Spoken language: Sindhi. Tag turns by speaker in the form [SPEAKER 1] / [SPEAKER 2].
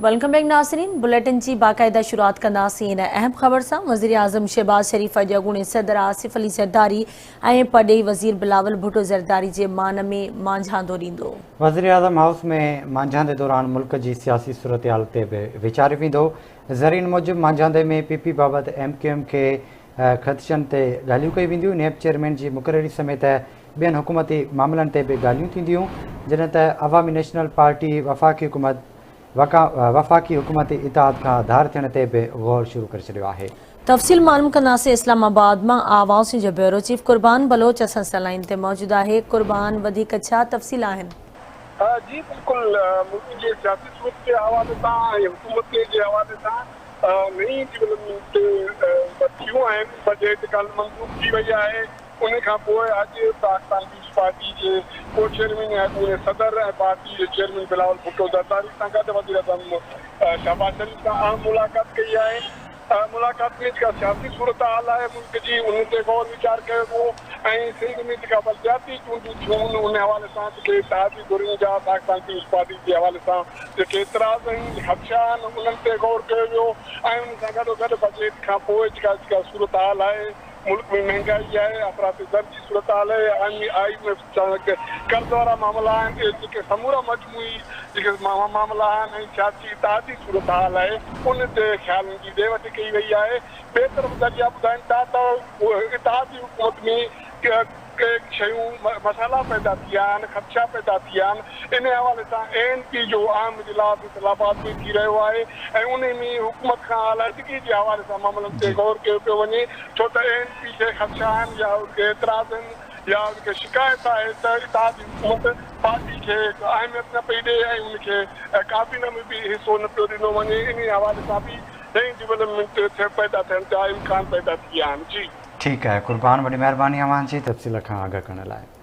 [SPEAKER 1] Welcome back ناظرين بليٽن جي باقاعده شروعات ڪنداسين هن اهم خبر سان وزيراعظم شهباز شريف اڄ اڳوڻي صدر آصف علي زرداري ۽ پرڏيهي وزير بلاول ڀٽو زرداري جي مان ۾ مانجهاندو ڏيندو.
[SPEAKER 2] وزيراعظم هائوس ۾ مانجهاندي دوران ملڪ جي سياسي صورتحال تي به ويچاريو ويندو. ذريعن موجب مانجهاندي ۾ پي پي بابت ايم ڪيو ايم کي خدشن تي ڳالهيون ڪيون وينديون، نيب چيئرمين جي مقرري سميت ٻين حڪومتي معاملن تي به ڳالهيون ٿينديون، جڏهن ته عوامي نيشنل پارٽي وفاقي حڪومت وفاقي حڪومتي اتحاد کان ڌار ٿيڻ تي به غور شروع ڪري ڇڏيو آهي.
[SPEAKER 1] تفصيل معلوم ڪنداسين اسلام آباد مان آواز جو بيورو چيف قربان بلوچ اسان سان لائين تي موجود آهي قربان وڌيڪ ڇا تفصيل آهن؟
[SPEAKER 3] جي بلڪل ملڪ جي سياسي صورت جي حوالي سان ۽ حڪومت جي حوالي سان نئين ڊولپمينٽ ٿيون آهن بجيٽ ڪالهه منظور ٿي وئي آهي ان کان پوء اڄ پاڪستان پيپلز پارٽي جي ڪو چيئرمين ۽ اڳوڻي صدر ۽ پارٽي جي چيئرمين بلاول ڀٽو زرداري سان گڏ وزيراعظم شهباز شريف سان اهم ملاقات ڪئي آهي. ملاقات ۾ جيڪا سياسي صورتحال آهي ملڪ جي ان تي غور ويچار ڪيو ويو ۽ سنڌ ۾ جيڪا بلدياتي چونڊون ٿيون ان حوالي سان جيڪي اتحادي ڌرين جا پاڪستان پيپلز پارٽي جي حوالي سان جيڪي اعتراض ۽ خدشا آهن انهن تي غور ڪيو ويو ۽ ان سان گڏوگڏ بجيٽ کان پوء جيڪا جيڪا صورتحال آهي ملڪ ۾ مهنگائي آهي، افراط زر جي صورتحال آهي، I M F سان قرض وارا معاملا آهن، اهي جيڪي سمورا مجموعي جيڪي معاملا آهن ۽ سياسي اتحادي صورتحال آهي ان تي خيالن جي ڏي وٺ ڪئي وئي آهي. ٻئي طرف ذريعا ٻڌائين ٿا ته اتحادي حڪومت ۾ ڪي شيون مسئلا پيدا ٿي ويا آهن، خدشا پيدا ٿي ويا آهن، انهي حوالي سان اي اين پي جو اهم اجلاس اسلام آباد ۾ ٿي رهيو آهي ۽ انهي ۾ حڪومت کان عليحدگي جي حوالي سان معاملن تي غور ڪيو پيو وڃي ڇو ته اي اين پي کي خدشا آهن يا ان کي اعتراض آهن يا ان کي شڪايت آهي ته اتحادي حڪومت پارٽي کي اهميت نه پئي ڏئي ۽ ان کي ڪابينا ۾ به حصو نه پيو ڏنو وڃي انهي حوالي سان به نئين ڊولپمينٽ پيدا ٿيڻ جا امڪان پيدا ٿي ويا آهن جي.
[SPEAKER 2] ٺيڪ آهي قربان وڏي مهرباني اوهان جي تفصيل کان آگاهه ڪرڻ لاء.